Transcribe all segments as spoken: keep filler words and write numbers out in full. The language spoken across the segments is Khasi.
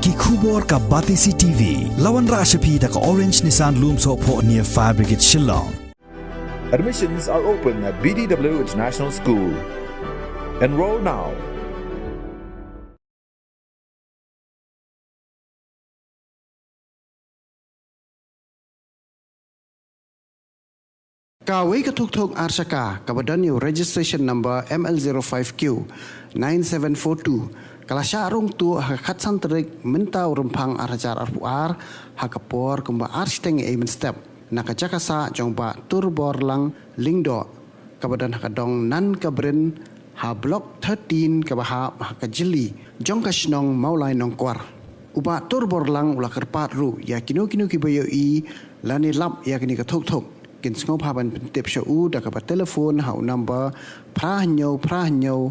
Ki khubor ka Batesi T V. La wanrah sha phi da ka Orange Nissan Lumsohphoh near Fire Brigade Shillong. Admissions are open at B D W International School. Enroll now. Kawei ka thuk thuk ar shaka kaba don ïa u registration number M L zero five Q nine seven four two ka la shah rung tuh ha ka khatsan tarik mynta u Rymphang ar hajar arphew ar ha ka por kumba ar shiteng ei mynstep na ka jaka sah jong Bah Turborlang Lyngdoh kaba don ha ka dong Nankabrin ha Block thirteen kaba hap ha ka jylli jong ka shnong Mawlai Nongkwar. U Bah Turborlang u la kyrpad ruh ïa kino kino kiba ïohi lane lap ïa kane ka thuk thuk kin sngewbha ban pyntip sha u da kaba telephone ha u number phra hynñiew phra hynñiew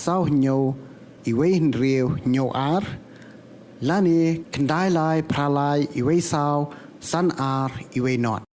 saw hynñiew iwei hynriew hynñiew ar lane khyndai lai phra lai iwei saw san ar iwei nod.